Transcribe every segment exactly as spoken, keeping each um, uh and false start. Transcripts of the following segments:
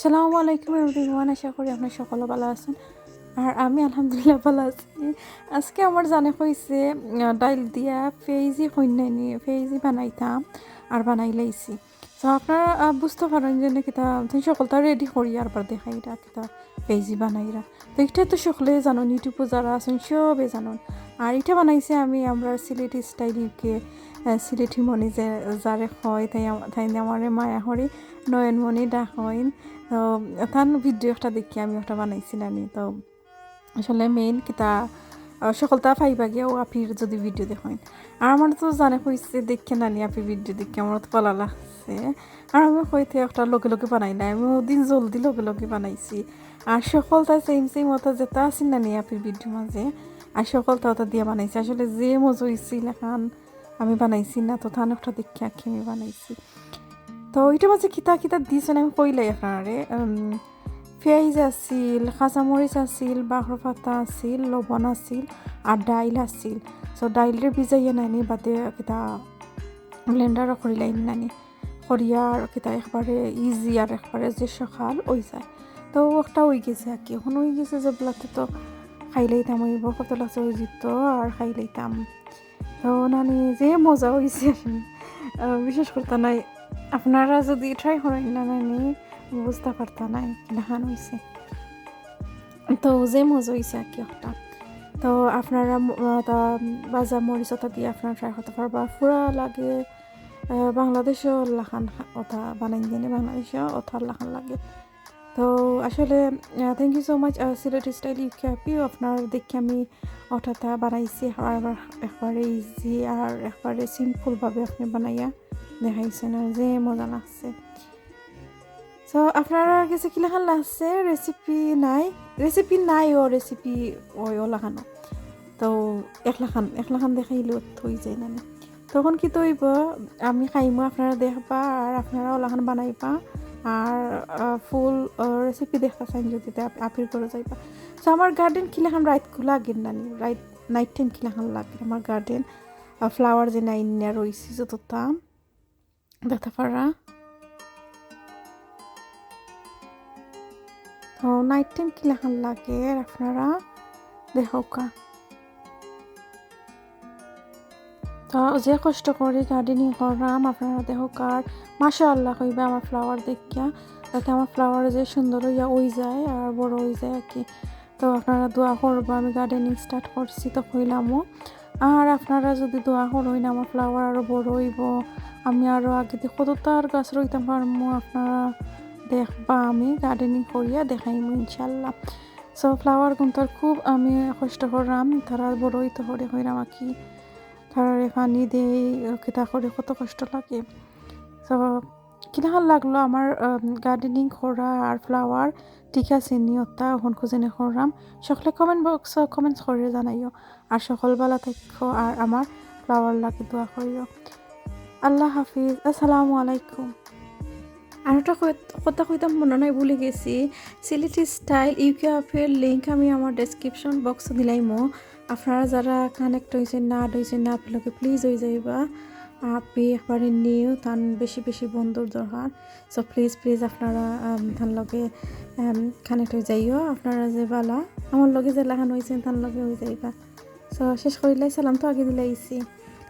আসসালামু আলাইকুম এভরিওয়ান, আশা করি আপনারা সকলে ভালা আছইন। আর আমি আলহামদুলিল্লাহ ভালা আছি। আজকে আমার জানে কইছে, উম, ডাইল দিয়া ফেইজি কইন্নানি, ফেইজি বানাইতাম আর বানাইলাইছি। তো আপনারা, আহ, বুঝতে পারেন যে না কিতা, তুমি সকলতা রেডি করি আর বার দেখাইরা কিতা ফেইজি বানাইরা। তো এটা তো সকলে জানইন, YouTube-ও যারা আছইন সবে জানইন। আর এটা বানাইছি আমি আমরার সিলেটি স্টাইল ইউকে, আহ, সিলেটি মনি যে যারে কয়, তাই আম-, তাই আমারে মায়া করি নয়নমণি ডাকইন। তো তান ভিডিও একটা দেখি আমি ওটা বানাইছি নানি। তো আসলে মেইন কিতা, আহ, সকলতা পাইবা গিয়া ও আপির যদি ভিডিও দেখইন। আর আমার তো জানে কইছে দেখে নানি আপি ভিডিও দেখে আমার তো ভালা লাগছে। আর আমি কইতে একটা লগে লগে বানাই না, আমি ওদিন জলদি লগে লগে বানাইছি। আর সকলতা সেম সেম ওটা যেটা আছে নানি আপির ভিডিও মাঝে, আর সকলতা ওটা দিয়া বানাইছি। আসলে যে মজা হইছিল এখন আমি বানাইছি না, তো তান একটা দেখে আঁকি আমি বানাইছি। তো এটা মাঝে কিতা কিতা দিছইন আমি কইলাই আপনারে। উম, পেঁয়াজ আছিল, কাঁচামরিচ আছিল, বাখর পাতা আছিল, লবণ আছিল, আর ডাইল আছিল। তো ডাইলরে ভিজাইয়া নানি বাদে কিতা ব্লেন্ডারও করিলাই নানি, করিয়া আর কিতা একবারে ইজি আর একবারে যে সকাল ওই যায়। তো একটা ওই গেছে আর কি, এখন ওই গেছে যে বেলাতে তো খাইলাইতাম, ওই বকত লাগছে ওই জিত আর খাইলাইতাম। তো নানি যে মজা হইছে, আহ, বিশ্বাস করতা নাই, আপনারা যদি ট্রাই করেন না নানি বুঝতে পারতা নাই কিলাখান হইছে। তো যে মজা হইছে আর কি একটা। তো আপনারা ম-, আহ, তা ভাজা মরিচ ওটা দিয়ে আপনারা ট্রাই করতে পারবা। পুরা লাগে, আহ, বাংলাদেশও লাখান খা-, ওটা বানাই দিনে বাংলাদেশও ওটার লাখান লাগে। তো আসলে, uh, thank you so much, uh, Sylheti style UK আপিও আপনার দেখে আমি ওটাটা বানাইছি, আর একবারে ইজি আর একবারে সিম্পলভাবে আপনি বানাইয়া দেখাইছেন, আর যে মজা লাগছে। তো আপনারা গেছে কিলাখান লাগছে, রেসিপি নাই, রেসিপি নাই ও রেসিপি ওই ওলাখানো। তো একলাখান, একলাখান দেখাইলেও তো হয়ে যায় না। তখন কিতা হইব, আমি খাইমু, আপনারা দেখবা আর আপনারা ওলাখান বানাইবা। আর, আহ, ফুল, আহ, রেসিপি দেখতা চাইন যদি তে আপ-, আপির ঘরো যাইবা। তো আমার গার্ডেন কিলাখান রাইতকু লাগে নানি, রাইত, নাইট টাইম কিলাখান লাগে আমার গার্ডেন। আহ, ফ্লাওয়ার যে নাইন রইছি যতটা দেখতা পাররা। তো নাইট টাইম কিলাখান লাগে আপনারা দেখউক্কা। তো যে কষ্ট করি গার্ডেনিং কররাম আপনারা দেখউক্কা, আর মাশাআল্লাহ কইবা আমার ফ্লাওয়ার দেখিয়া, তাতে আমার ফ্লাওয়ার যে সুন্দর হইয়া ওই যায় আর বড় হয়ে যায় আর কি। তো আপনারা দোয়া করবা, আমি গার্ডেনিং স্টার্ট করছি তো কইলামও। আর আপনারা যদি দোয়া করইন আমার ফ্লাওয়ার আরও বড় হইব, আমি আরও আগে দিয়ে কততার গাছ রইতাম পারমু, আপনারা দেখবা আমি গার্ডেনিং করিয়া দেখাইমু ইনশাল্লাহ। সো ফ্লাওয়ার গুনতার খুব আমি কষ্ট কররাম, তারা বড় হইতে হরে হইরাম আর কি, তারারে পানি দেই, কিতা করে কত কষ্ট লাগে। তো কিলাখান লাগলো আমার, আম, গার্ডেনিং করা আর ফ্লাওয়ার, ঠিক আছে নি ওটা এখন খুঁজে নে কররাম। সকলে কমেন্ট বক্সো কমেন্টস করে জানাইও। আর সকল ভালা থাকো আর আমার ফ্লাওয়ার লাগি দোয়া করিও। আল্লাহ হাফিজ, আসসালামু আলাইকুম। আর একটা কই-, কথা কইতাম মনে নাই, ভুলে গেছি। সিলেটি স্টাইল ইউকে আপির লিংক আমি আমার ডেসক্রিপশন বক্সো দিলাইমু। আপনারা যারা কানেক্ট হইছেন না, add হইছেন না, আপনি লোকে প্লিজ হয়ে যাইবা। আপি একবারে নিউ, তান বেশি বেশি বন্ধুর দরকার। সো প্লিজ, প্লিজ আপনারা, আম, তান লগে, আম, কানেক্ট হয়ে যাইও। আপনারা যে বালা, আমার লগে যে লাখান হইছেন, তান লগে হয়ে যাইবা। সো শেষ করিলাই, সালাম তো আগে দিলাইছি,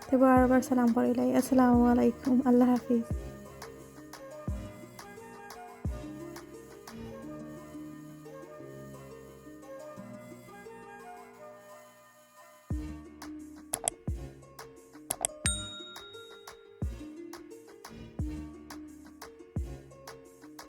তবে আরবার সালাম করিলাই, আসসালামু আলাইকুম, আল্লাহ হাফিজ।